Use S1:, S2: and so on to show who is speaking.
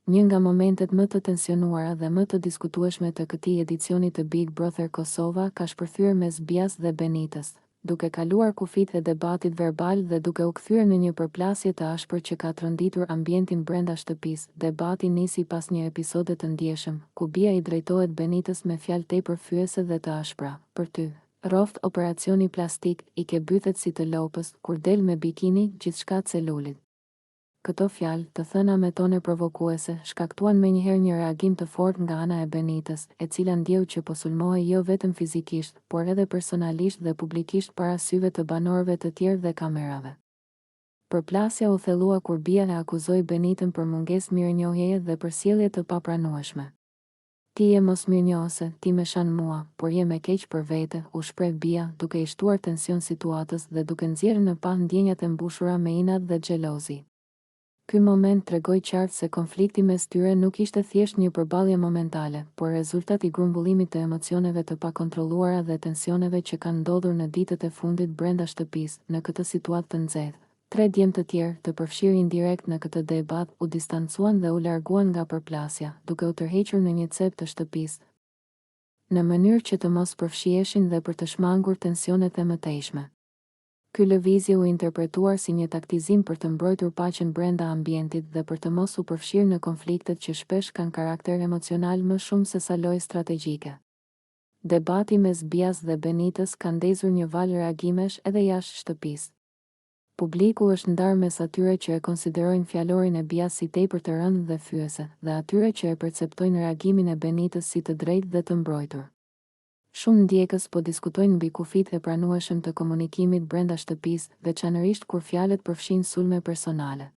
S1: Një nga momentet më të tensionuara dhe më të diskutueshme të këtij edicioni të Big Brother Kosova ka shpërthyer mes Bias dhe Benitës, duke kaluar kufijtë e debatit verbal dhe duke u kthyer në një përplasje të ashpër që ka tronditur ambientin brenda shtëpisë. Debati nisi pas një episode të ndjeshëm, ku Bia i drejtohet Benitës me fjalë tepër fyese dhe të ashpra, Për ty, rroftë operacioni plastik, i ke bythet si të lopës, kur del me bikini, gjithçka celulit. Këto fjalë, të thëna me tone provokuese, shkaktuan menjëherë një reagim të fortë nga ana e Benitës, e cila ndjeu që po sulmohej jo vetëm fizikisht, por edhe personalisht dhe publikisht para syve të banorëve të tjerë dhe kamerave. Përplasja u thellua kur Bia e akuzoi Benitën për mungesë mirënjohjeje dhe për sjellje të papranueshme. Ti je mosmirënjohëse, ti me shan mua, por je me keq për vete, u shpreh Bia, duke i shtuar tension situatës dhe duke nxjerrë në pah ndjenjat e mbushura me inat dhe xhelozi. Ky moment tregoi qartë se konflikti mes tyre nuk ishte thjesht një përballje momentale, por rezultat i grumbullimit të emocioneve të pakontrolluara dhe tensioneve që kanë ndodhur në ditët e fundit brenda shtëpisë, në këtë situatë të nxehtë. Tre djem të tjerë, të përfshirë indirekt në këtë debat, u distancuan dhe u larguan nga përplasja, duke u tërhequr në një cep të shtëpisë, në mënyrë që të mos përfshiheshin dhe për të shmangur tensionet e mëtejshme. Ky lëvizje u interpretuar si një taktizim për të mbrojtur paqen brenda ambientit dhe për të mos u përfshirë në konfliktet që shpesh kanë karakter emocional më shumë sesa lojë strategjike. Debati mes Bias dhe Benitës ka ndezur një valë reagimesh edhe jashtë shtëpisë. Publiku është ndarë mes atyre që e konsiderojnë fjalorin e Bias si tepër të rëndë dhe fyese, dhe atyre që e perceptojnë reagimin e Benitës si të drejtë dhe të mbrojtur. Shumë ndjekës po diskutojnë mbi kufijtë e pranueshëm të komunikimit brenda shtëpisë, veçanërisht kur fjalët përfshijnë sulme personale.